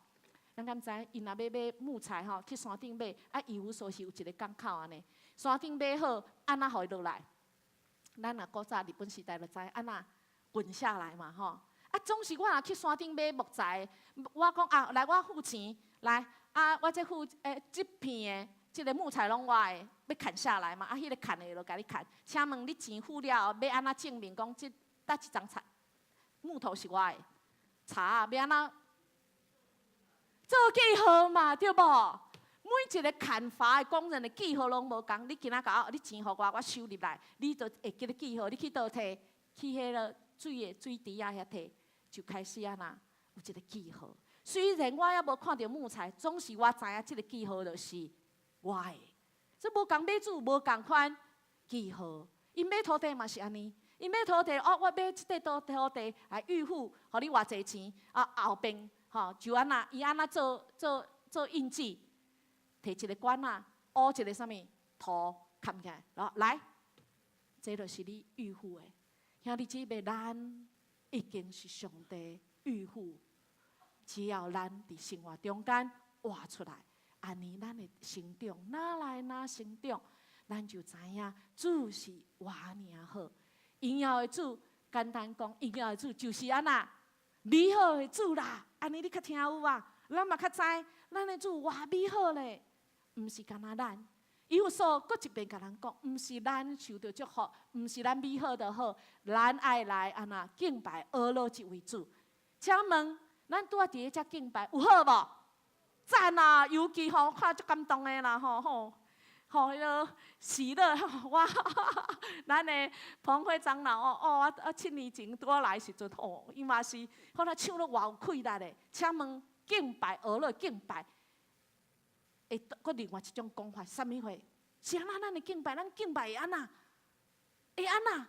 咱敢知？𪜶若欲買木材吼，去山頂買，啊，以弗所是有一个港口按呢，山頂買好，按怎予伊落來？咱若古早日本時代就知按怎滾下來嘛吼。啊，總是我若去山頂買木材，我講啊，來我付錢，來啊，我這副這片的這个木材攏我的，欲砍下來嘛？啊，彼个砍的就共你砍。請問你錢付了後，欲按怎證明講這佗一叢柴木頭是我的？查欲按怎做記號嘛？對無？每一个砍伐的工人的記號攏無仝。你今仔共我，你錢予我，我收入來，你就會記得記號。你去佗提，去彼个水的水池仔遐提，就開始按怎有一个記號。雖然我猶無看著木材，總是我知影這个記號就是我的。這無仝買主，無仝款記號。𪜶買土地嘛是按呢，𪜶買土地哦，我買這塊土地來預付，予你偌濟錢啊？後邊吼就按怎，伊按怎做做做印記，提一个罐仔，烏一个啥物圖蓋起來，然後來，這就是你預付的。兄弟姊妹，咱已經是上帝預付，只要咱佇生活中間活出來，按呢咱會成長，哪來哪成長，咱就知影主是偌爾好。榮耀的主，簡單講，榮耀的主就是按怎美好的主啦。按呢你較聽有無？咱嘛較知，咱的主偌美好咧，毋是干焦咱。以弗所閣一遍共咱講，毋是咱受著祝福，毋是咱美好就好，咱愛來按怎敬拜呵咾這位主。請問，咱拄仔佇咧遮敬拜有好無？讚啊！尤其吼，看足感動的啦吼吼，吼彼个喜樂，我咱的彭輝長老哦哦，我7年前拄仔來時陣吼，伊嘛是，看他唱得偌有氣力的。請問敬拜呵咾敬拜，會閣另外一種講法，啥物貨？是按怎咱的敬拜，咱敬拜會按怎？會按怎？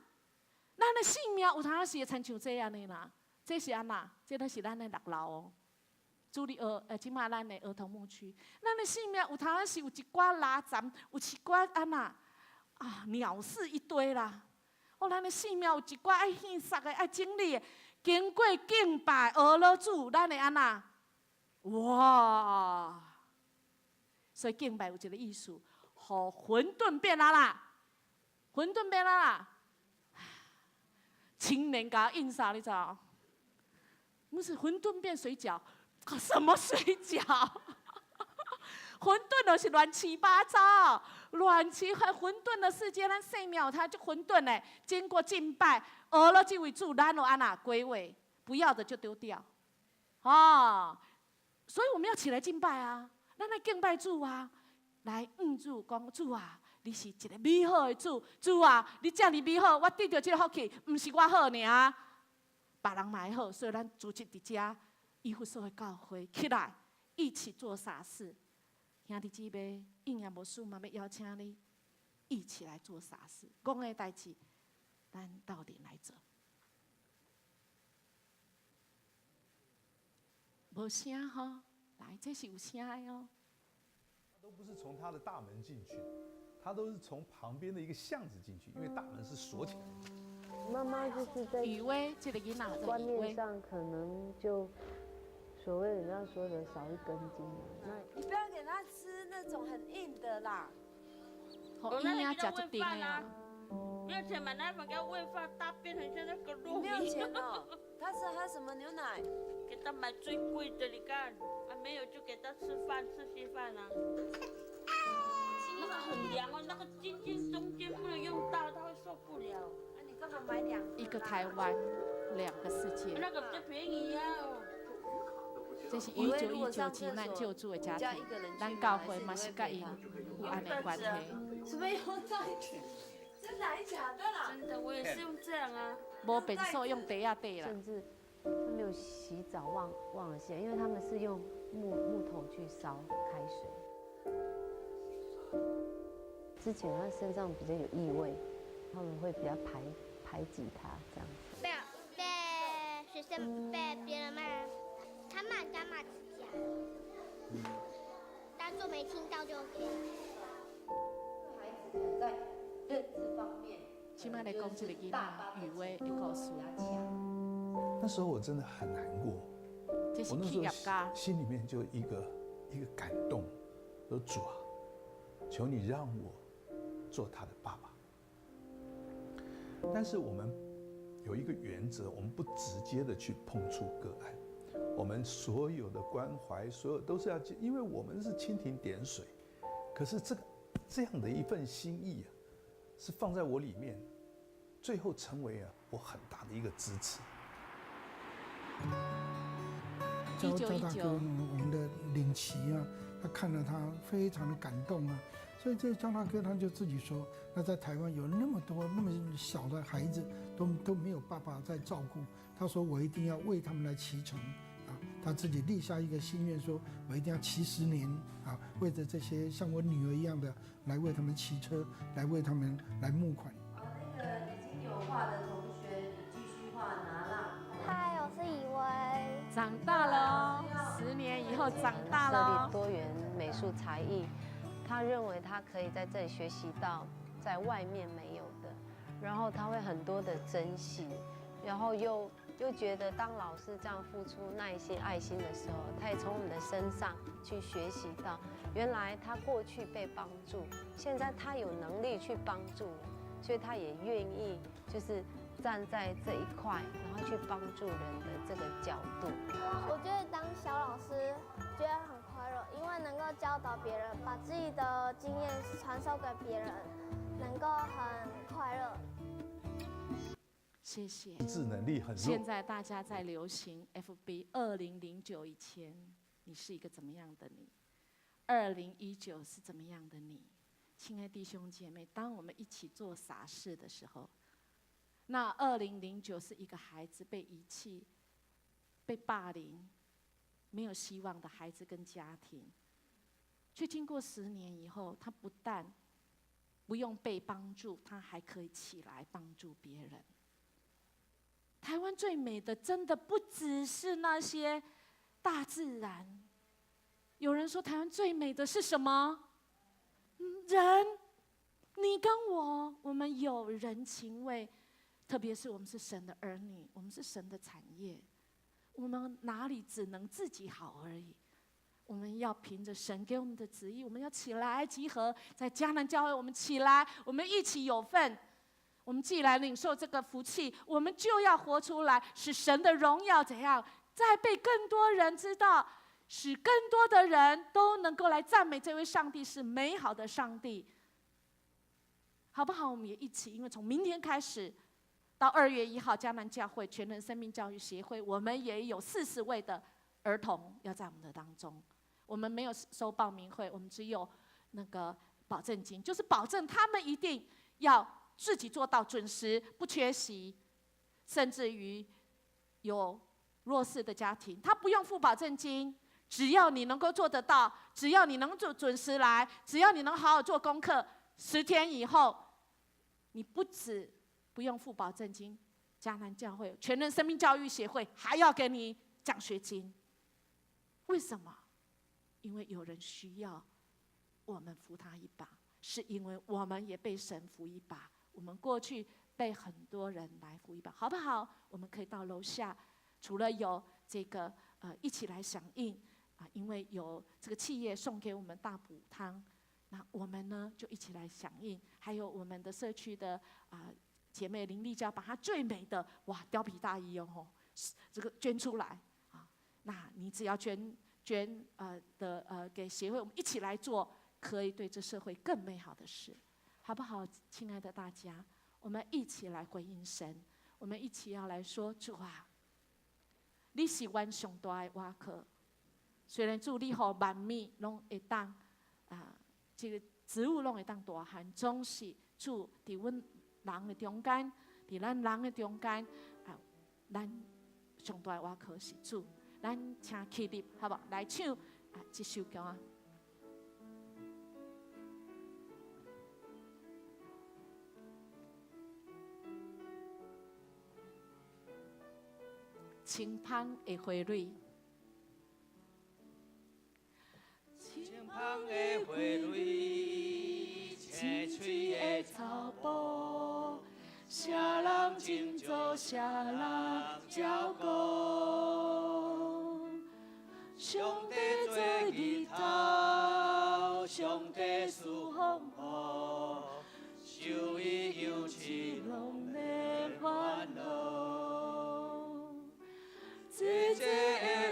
咱的生命有當時會親像這按呢啦？這是按怎？這都是咱的六樓哦。主日學，這馬咱的兒童牧區，咱的生命有當時有一寡垃圾，有一寡按怎啊鳥事一堆啦。哦，咱的生命有一寡愛獻殺的、愛整理的，經過敬拜呵咾主，咱會按怎？哇！所以敬拜有一个意思，予混沌變按怎？混沌變按怎？青年共印啥你知無？不是混沌變水餃。什麼水餃？混沌就是亂七八糟，亂七八混沌的世界，咱生命它就混沌的。經過敬拜，呵咾這位主，咱就按怎歸位，不要的就丟掉。哦，所以我們要起來敬拜啊！咱來敬拜主啊！來向主講主啊，你是一个美好的主，主啊，你遮爾美好，我得著這个福氣，毋是我好爾，別人嘛會好，所以咱組織佇遮。以弗所的教會起來，一起做傻事。兄弟姊妹，應驗無事嘛，欲邀請你一起來做傻事。講的代誌，咱鬥陣來做。無聲吼，來，這是有聲的哦。都不是從他的大門進去，他都是從旁邊的一個巷子進去，因為大門是鎖起來的。媽媽就是在雨薇，這個囡仔觀念上可能就所謂人家說的少一根筋。那你不要給他吃那種很硬的啦。好硬啊，食足甜的啊。沒有錢買奶粉給他餵飯，大便很像那個糯米。沒有錢哦，他是喝什麼牛奶？給他買最貴的，你看，啊沒有就給他吃飯，吃稀飯啊。那個很涼哦，那個尖尖中間不能用到，他會受不了。啊，你幹嘛買兩個？一個台灣，兩個世界。那個比較便宜啊。這是1919急難救助的家庭，咱教會嘛是佮𪜶有按呢關係。什麼用袋子？真的還假的啦？真的，我也是用這樣啊。無便所用袋仔袋啦。甚至他沒有洗澡，忘了洗，因為他們是用木頭去燒開水。之前他身上比較有異味，他們會比較排擠他這樣子。被學生被別人罵，他罵幹罵自己啊，當做沒聽到就 OK。孩子可能在認知方面，起碼來講，這個囡仔雨薇的故事。那時候我真的很難過，我那時候心裡面就一個一個感動，說主啊，求你讓我做他的爸爸。但是我們有一個原則，我們不直接的去碰觸個案。我們所有的關懷，所有都是要，因為我們是蜻蜓點水，可是這樣的一份心意啊，是放在我裡面，最後成為啊我很大的一個支持。焦焦大哥，我們的領旗啊，他看了他非常的感動啊，所以這焦大哥他就自己說，那在台灣有那麼多那麼小的孩子都沒有爸爸在照顧，他說我一定要為他們來騎乘啊，他自己立下一個心願，說我一定要騎10年啊，為着這些像我女兒一樣的來為他們騎車，來為他們來募款。那個已經有畫的同學，你繼續畫拿蠟。嗨，我是以威。長大了，10年以後長大了。設立多元美術才藝，他認為他可以在這裡學習到在外面沒有的，然後他會很多的珍惜，然後又覺得當老師這樣付出耐心、愛心的時候，他也從我們的身上去學習到，原來他過去被幫助，現在他有能力去幫助人，所以他也願意就是站在這一塊，然後去幫助人的這個角度。我覺得當小老師覺得很快樂，因為能夠教導別人，把自己的經驗傳授給別人，能夠很快樂。謝謝。自能力很弱。現在大家在流行 FB，2009以前，你是一個怎麼樣的你？2019是怎麼樣的你？親愛弟兄姐妹，當我們一起做傻事的時候，那2009是一個孩子被遺棄、被霸凌、沒有希望的孩子跟家庭，卻經過10年以後，他不但不用被幫助，他還可以起來幫助別人。台灣最美的，真的不只是那些大自然。有人說台灣最美的是什麼？人，你跟我，我們有人情味，特別是我們是神的兒女，我們是神的產業，我們哪裡只能自己好而已？我們要憑着神給我們的旨意，我們要起來集合，在迦南教會，我們起來，我們一起有份。我們既來領受這個福氣，我們就要活出來，使神的榮耀怎樣再被更多人知道，使更多的人都能夠來讚美這位上帝是美好的上帝，好不好？我們也一起，因為從明天開始到2月1號，迦南教會全人生命教育協會，我們也有40位的兒童要在我們的當中。我們沒有收報名費，我們只有那個保證金，就是保證他們一定要自己做到準時不缺席，甚至於有弱勢的家庭，他不用付保證金，只要你能夠做得到，只要你能做準時來，只要你能好好做功課，10天以後，你不止不用付保證金，迦南教會全人生命教育協會還要給你獎學金。為什麼？因為有人需要我們扶他一把，是因為我們也被神扶一把。我們過去被很多人來扶一把，好不好？我們可以到樓下，除了有這個一起來響應啊，因為有這個企業送給我們大補湯，那我們呢就一起來響應。還有我們的社區的啊姐妹林麗嬌，把她最美的哇貂皮大衣哦，這個捐出來啊。那你只要捐捐的給協會，我們一起來做，可以對這社會更美好的事。好不好，親愛的大家，我們一起來回應神，我們一起要來說主啊，你是阮上大的倚靠。雖然主你予萬物攏會當啊，這個植物攏會當大漢，總是主佇阮人的中間，佇咱人的中間啊，咱上大的倚靠是主。咱請起立，好無？來唱啊，這首歌啊。清芳的花蕊，清芳的花蕊，青翠的草埔，啥人振作，啥人照顾？上帝做日頭，上帝賜福雨，受伊養飼攏免煩惱。濟濟的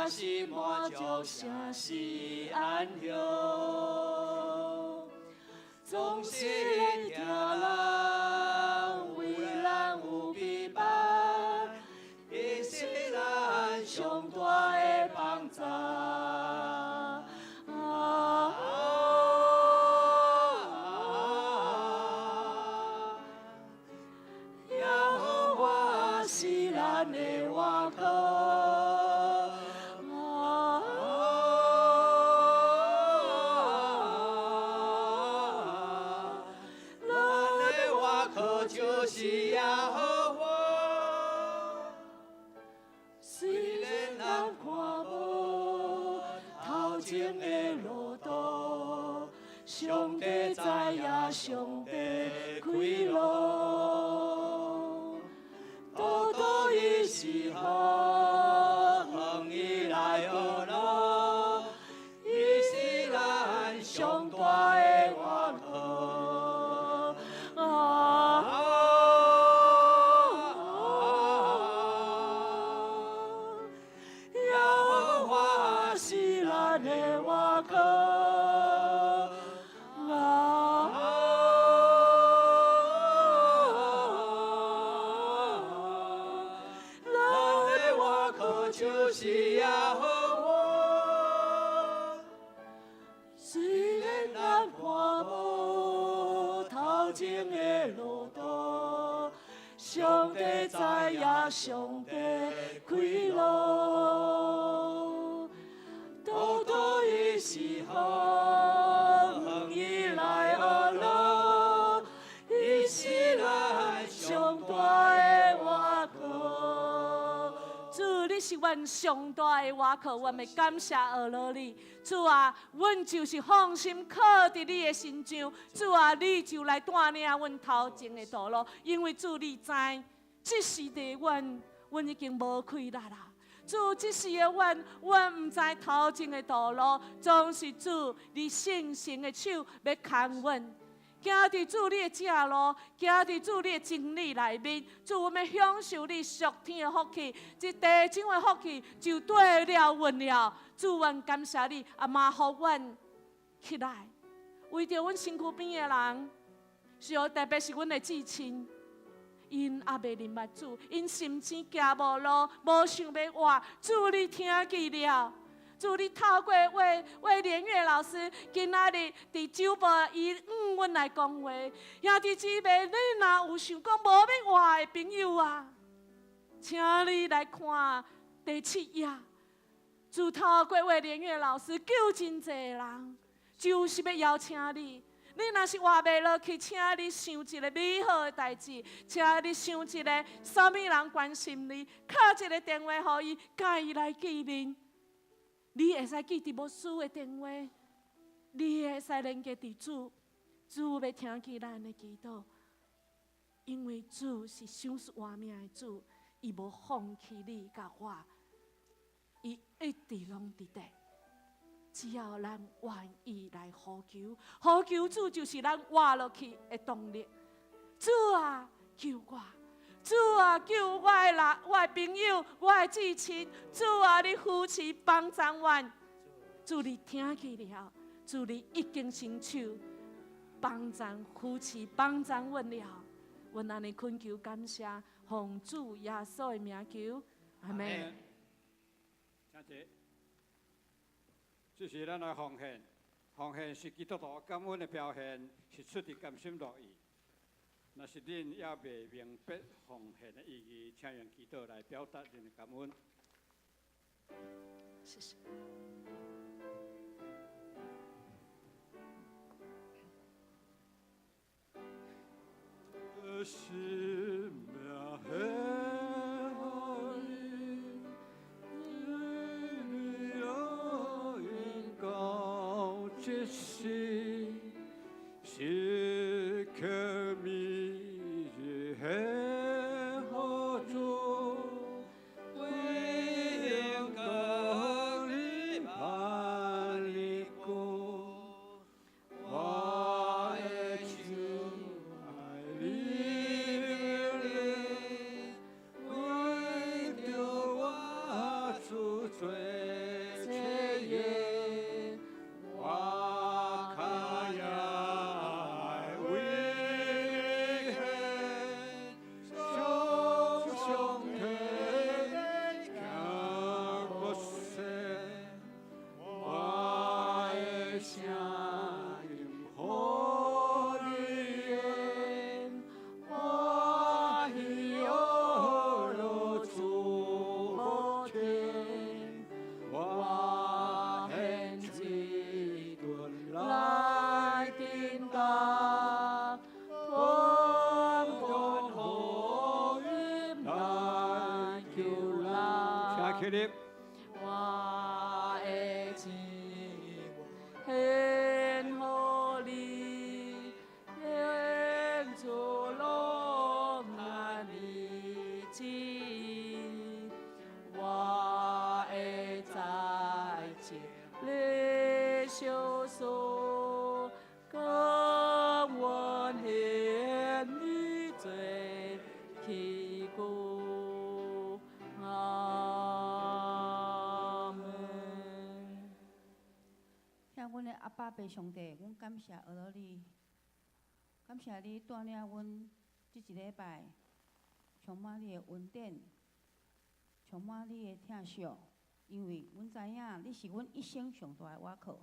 是滿足，啥是安詳，總是疼人，為咱有備辦，伊是咱上大的幫助。啊，耶和華是咱的倚靠。啊，咱的倚靠就是耶和華。雖然咱看無頭前的路途，上帝知影，上帝開路，道途伊是好，向伊來學路，伊是咱上大的倚靠。啊，耶和華是咱的倚靠。啊，咱的倚靠就是耶和華。雖然咱看無頭前的路途，上帝知影，上帝開路，道途伊是好，向伊來學路，伊是咱上大的倚靠。主，你是阮上大的倚靠，阮欲感謝阿羅你。主啊，阮就是放心靠佇你的身上。主啊，你就來帶領阮頭前的道路，因為主你知，這時的阮，阮已經無氣力啦。主，這時的阮，阮毋知頭前的道路，總是主你聖神的手欲牽阮。行佇主你的正路，行佇主你的真理內面，主，阮欲享受你屬天的福氣，這地上的福氣就綴了阮了。主，阮感謝你，啊嘛予阮起來，為著阮身軀邊的人，是哦，特別是阮的至親，𪜶猶未認捌主，𪜶心生行無路，無想欲活。主，你聽見了。主，你透過魏魏連月老師，今仔日佇周報伊向阮來講話，兄弟姊妹，你若有想講無欲活的朋友啊，請你來看第七頁。主透過魏連月老師救真濟人，就是欲邀請你。你若是活袂落去，請你想一个美好的代誌，請你想一个啥物人關心你，敲一个電話予伊，佮伊來見面。你會使記佇牧師的電話，你會使連結佇主，主欲聽見咱的祈禱，因為主是賞賜活命的主，伊無放棄你佮我，伊一直攏佇咧。只要咱願意來呼求，呼求主就是咱活落去的動力。主啊，救我！主啊，救我的人，我的朋友，我的至親。主啊，你扶持幫助阮。主你聽見了，主你已經伸手幫助扶持幫助阮了。阮按呢懇求感謝，奉主耶穌的名求，阿們。請坐。這是咱來奉獻，奉獻是基督徒感恩的表現，是出自甘心樂意。若是恁猶未明白奉獻的意義，請用祈禱來表達恁的感恩。謝謝。生命献予你，永到這世，時刻銘日獻予主，為榮光你盼日久，我的主愛你命令，為著我主做。達，傳播福音來救人。請起立。我的心獻予你，獻出攏按你旨意，我會在這裡相守，甘願獻你做器具。阿門。聽阮的阿爸父上帝，阮感謝阿羅你，感謝你帶領阮這一禮拜，充滿你的恩典，充滿你的疼惜，因為阮知影你是阮一生上大的倚靠。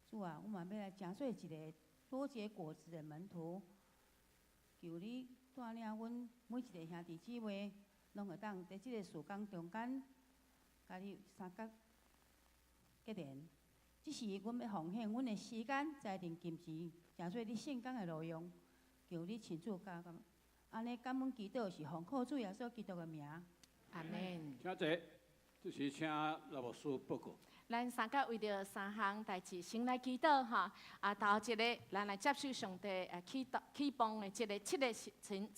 主啊，阮嘛欲來成做一个多結果子的門徒，求你帶領阮每一个兄弟姊妹，攏會當佇這个事工中間，共你相佮結連。只是阮欲奉獻阮的時間、財力、金錢，成做你聖工的路用，求你親自加感。按呢感恩祈禱是奉靠主耶穌基督的名。阿門。請坐，這時請羅牧師報告。咱三甲為著三項代誌，先來祈禱吼。啊，頭一个，咱來接受上帝啟幫的這个七个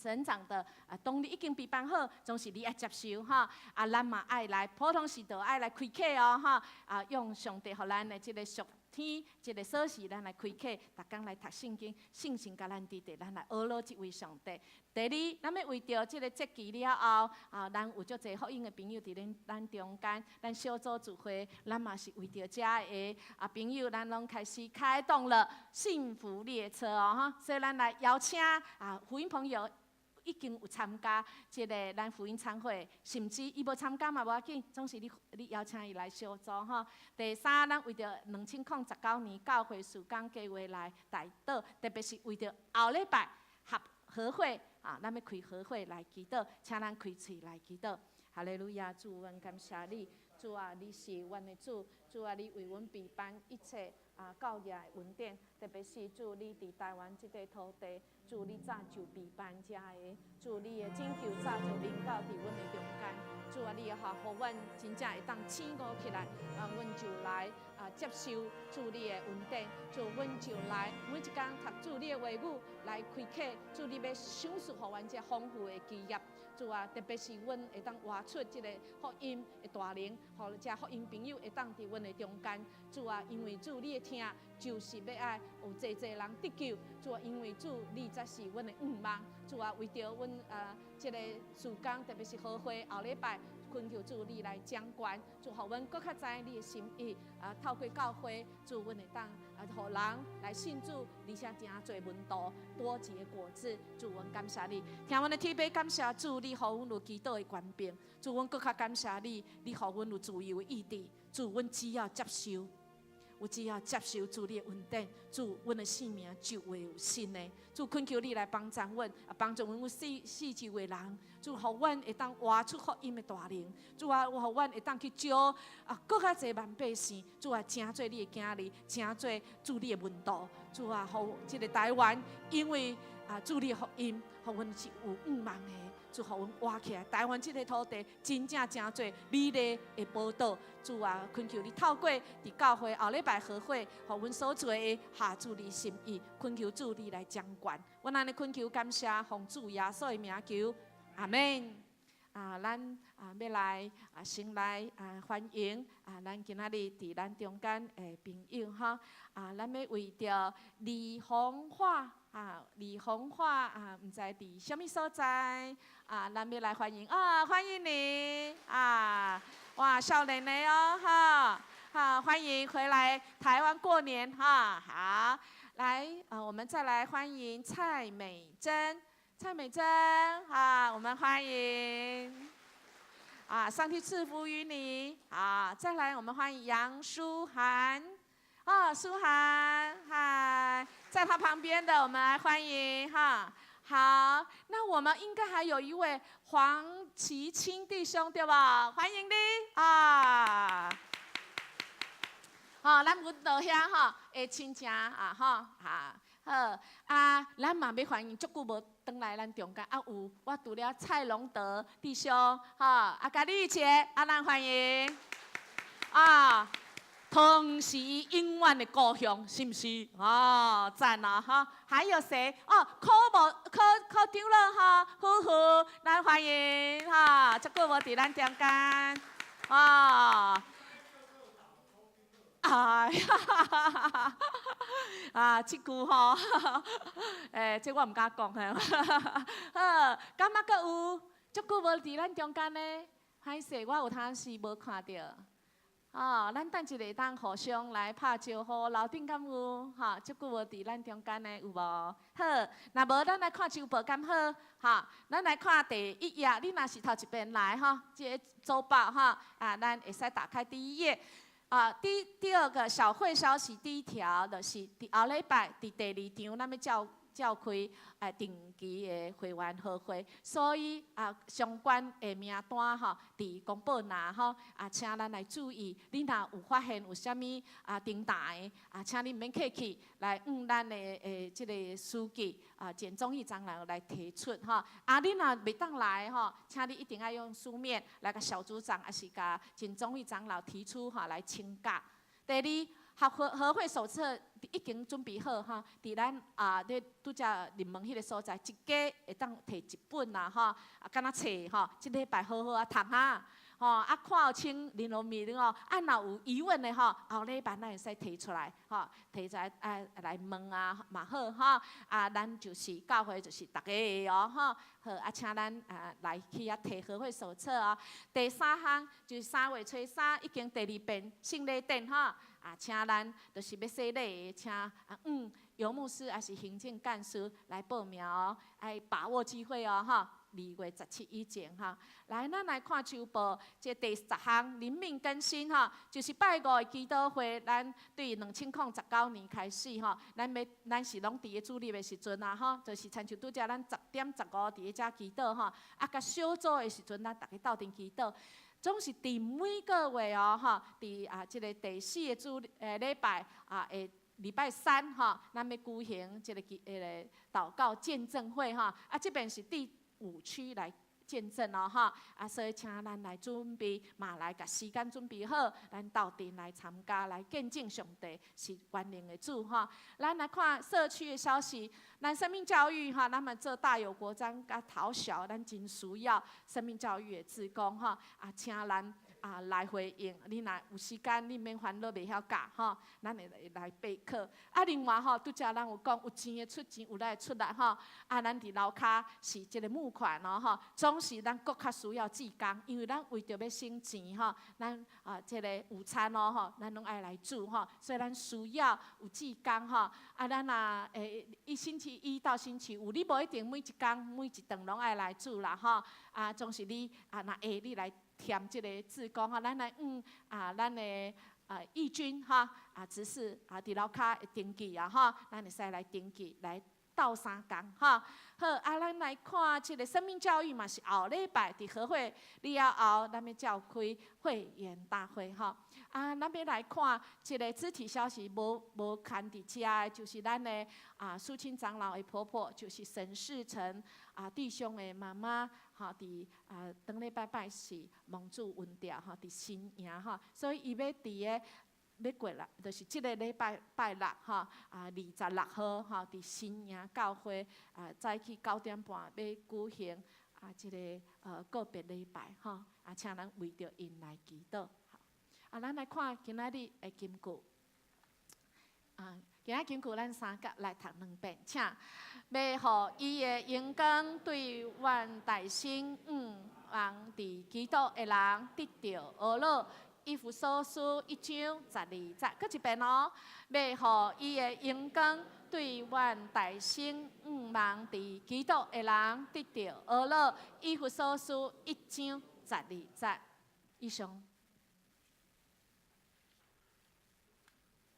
成長的動力已經備辦好，總是你愛接受吼。啊，咱嘛愛來普通時就愛來開啟哦吼。啊，用上帝予咱的這个屬天這个鎖匙，咱來開啟，逐工來讀聖經，聖神共咱佇佇，咱來學落這位上帝。第二，咱欲為著這个節期了後，啊，咱有足濟福音的朋友佇咱中間，咱小組聚會，咱嘛是為著遮的朋友，咱攏開始開動了幸福列車哦，哈，所以咱來邀請福音朋友。已經有參加這个咱福音餐會，甚至伊無參加嘛無要緊，總是你邀請伊來小組吼。第三，咱為著2019年教會事工計劃來代禱，特別是為著後禮拜合會啊，咱欲開合會來祈禱，請咱開喙來祈禱。哈利路亞，主，阮感謝你，主啊，你是阮的主，主啊，你為阮備辦一切教業的恩典，特別是主你佇台灣這塊土地，主你早就備辦遮的，主你的拯救早就臨到佇阮的中間，主啊，你會予阮真正會當醒悟起來，阮就來接受主你的恩典，主阮就來每一工讀主你的話語來開啟，主你欲賞賜予阮這豐富的基業。主啊，特別是阮會當活出這个福音的大能，予這福音朋友會當佇阮的中間。主啊，因為主你的疼就是欲愛有濟濟人得救。主啊，因為主你才是阮的向望。主啊，為著阮這个事工，特別是合會後禮拜，懇求主你來掌權，主予阮閣較知你的心意。透過教會，主阮會當予人來信主，而且成做門徒，多結果子。主，阮感謝你，聽阮的天父感謝主，你予阮有祈禱的權柄。主，阮閣較感謝你，你予阮有自由的意志。主，阮只要接受，有只要接受主你的恩典，主，阮的生命就會有新的。主，懇求你來幫助阮，幫助阮四周的人。主，予阮會當活出福音的大能。主啊，予阮會當去招閣較濟萬百姓。主啊，成做你的囝兒，成做主你的門徒。主啊，予這个台灣，因為主你的福音，予阮是有向望的。主，予阮活起來，台灣這个土地真正成做美麗的寶島。主啊，懇求你透過佇教會後禮拜合會，予阮所做的合主你心意，懇求主你來掌權。阮按呢懇求感謝，奉主耶穌的名求，阿門。咱欲來先來歡迎咱今仔日佇咱中間的朋友吼。咱欲為著李紅華李紅華毋知佇啥物所在咱欲來歡迎歡迎你哇，少年的哦哈，好，歡迎回來台灣過年哈，好，來我們再來歡迎蔡美珍，蔡美珍我們歡迎，上帝賜福於你，再來我們歡迎楊書涵，書涵，嗨，在他旁邊的我們來歡迎哈，好，那我們應該還有一位黃其清弟兄對吧？歡迎你啊！好，咱阮道兄吼的親情啊，吼，哈，好，啊，咱嘛欲歡迎足久無轉來咱中間，啊有我除了蔡龍德弟兄，吼，啊，佮麗姐，啊，咱歡迎，啊，同時永遠的故鄉，是毋是？哦，讚啊，哈！還有誰？哦，柯無柯柯長老哈，夫婦，咱歡迎，哈，足久無佇咱中間，啊。哎呀，啊，這句吼，欸，這我毋敢講嘿。好，敢猶閣有足久無佇咱中間呢？歹勢，我有當時無看著。哦，咱等一下當互相來拍招呼，樓頂敢有？吼，足久無佇咱中間的有無？好，若無咱來看週報敢好？吼，咱來看第一頁，你若是頭一遍來吼，這个週報吼，啊，咱會使打開第一頁。啊，第二個小會消息第一條，就是佇後禮拜佇第二場，咱欲召開定期的會員和會，所以啊相關的名單吼，佇公報內吼啊，請咱來注意。你若有發現有啥物啊重大的啊，請你毋免客氣，來向咱的這个書記啊簡忠義長老來提出吼。啊，你若袂當來吼，請你一定愛用書面來共小組長，抑是共簡忠義長老提出吼來請假。第二，學會和會手冊已經準備好哈，佇咱啊咧拄才入門彼个所在，一家會當提一本啦吼，啊，敢若冊吼，這禮拜好好啊讀哈，吼啊看有清連絡面哦，啊若有疑問的吼，後禮拜咱會使提出來，吼，提出來啊來問啊嘛好吼，啊咱就是教會就是逐家的哦吼，好啊請咱啊來去遐提和會手冊哦。第三項就是3月初3已經第二遍聖禮典吼。啊，請咱就是欲洗禮的，請啊游牧師抑是行政幹事來報名哦，愛把握機會哦，哈，2月17以前哈。來，咱來看週報，這第十項靈命更新哈，就是拜五的祈禱會，咱對2019年開始吼，咱欲咱是攏佇咧主日的時陣啊，吼，就是親像拄才咱10點15佇咧遮祈禱吼，啊，佮小組的時陣，咱逐家鬥陣祈禱。總是佇每個月哦，吼，佇啊這个第四个主禮拜啊，會禮拜三吼，咱欲舉行這个彼个禱告見證會吼，啊，這邊是第五區來見證哦，吼，啊，所以請咱來準備，嘛來共時間準備好，咱鬥陣來參加，來見證上帝是全能的主吼。咱來看社區的消息，咱生命教育哈，咱們做大有國專佮桃小，咱真需要生命教育的志工吼，啊，請咱啊來回應。你若有時間，你免煩惱袂曉教吼，咱會來備課。啊，另外吼，拄才咱有講有錢的出錢，有力的出力吼。啊，咱佇樓跤是這个募款哦吼，總是咱閣較需要志工，因為咱為著欲省錢吼，咱啊這个午餐哦吼，咱攏愛來煮吼，所以咱需要有志工吼。啊，咱若一星期一到星期五，你無一定每一工每一頓攏愛來煮啦吼。啊，總是你啊，若會你來添這个志工吼，咱來啊，咱的啊義軍哈啊，執事啊，佇樓跤會登記啊吼，咱會使來登記來鬥相共吼。好，啊，咱來看這个生命教育嘛，是後禮拜佇和會了後，咱欲召開會員大會吼。啊，咱欲來看這个肢體消息，無牽佇遮的，就是咱的啊蘇青長老的婆婆，就是沈世成啊弟兄的媽媽，吼，佇啊頂禮拜拜四蒙主恩召吼，佇新營吼，所以伊欲佇個欲過來，就是這个禮拜拜六吼，啊26號吼，佇新營教會啊早起9點半欲舉行啊這个告別禮拜吼，啊請咱為著𪜶來祈禱。啊，咱來看今仔日的金句。啊，今仔金句咱三甲來讀兩遍，請。欲予伊的榮光對阮大生向望佇基督的人得著呵咾。以弗所書1章12節，閣一遍哦。欲予伊的榮光對阮大生向望佇基督的人得著呵咾。以弗所書1章12節，以上。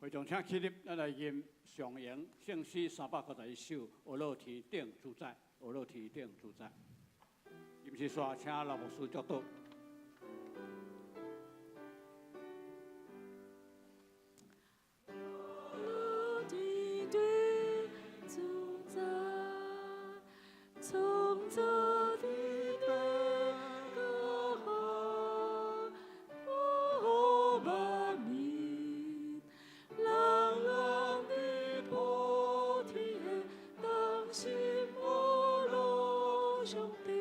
會眾請起立，咱來吟上榮聖詩351首，呵咾天頂主宰，呵咾天頂主宰。吟詩煞，請老牧師祝禱。天頂上帝。